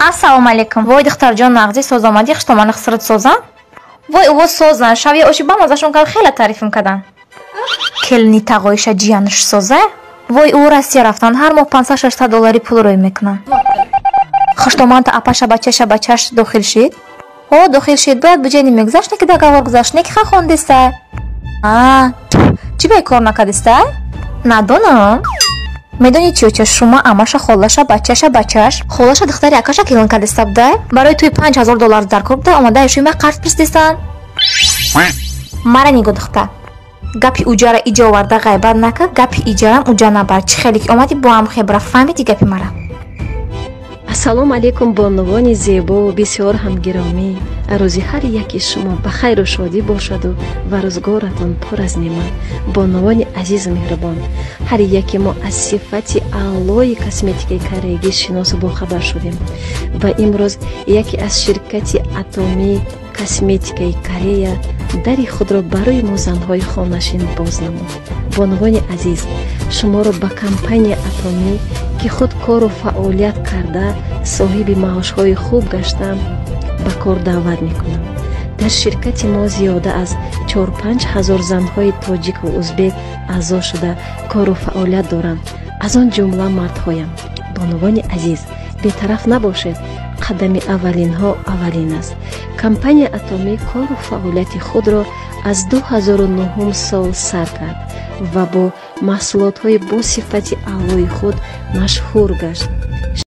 Ассалому алайкум. Вой духтарҷон, нағзи соз омадӣ, хуштомани хисрат созан? Вой уво созан, шави оши ба мазашон кар хела таърифм кадан. Келни тағоиша ҷиянш соза? Вой ӯ Россия рафтан, ҳар моҳ 500-600 доллари пул рӯй мекунанд. Хуштоманта апаша бачаша бачаш дохил шид? О, дохил шид, бояд буҷени мегузашт, не ки договор гузашт, не ки ха хондиста. А, чӣ бе кор накардиста? Надонам. Медонӣ чӣ, оча, шума амаша холаша бачаша бачаш холаша духтари акаша келин кардиста буда? Барои тӯи 5000 доллар даркор буда, омада шума қарз пурсидистан. Мара нигоҳ, духтар. Гапи уҷара иҷа оварда ғайбат накард, гапи иҷарам уҷа набар. Чӣ хеле ки омадӣ бо ҳам хебра, фаҳмидӣ гапи мара? Ассалому алайкум, бонувони зебо, бисёр ҳам гиромӣ. Рӯзи ҳар яки шумо ба хайру шодӣ бошаду ва рӯзгоратон пур аз неъмат. Бонувони азизу меҳрубон, ҳар яке мо аз сифати аълои косметикаи кореягӣ шиносу бохабар шудем ва имрӯз яке аз ширкати Атомӣ косметикаи Корея дари худро барои мо занҳои хонашин боз намуд. Бонувони азиз, шуморо ба компания Атомӣ, ки худ кору фаъолият карда соҳиби маошҳои хуб гашта, ба кор даъват мекунам. Дар ширкати мо зиёда аз 4-5 ҳазор занҳои тоҷику узбек аъзо шуда кору фаъолият доранд, аз он ҷумла мардҳоям. Бонувони азиз, бетараф набошед, қадами аввалинҳо аввалин аст. Компания Атомӣ кору фаъолияти худро аз 2009 сол сар кард ва бо маҳсулотҳои бо сифати аълои худ машҳур гашт.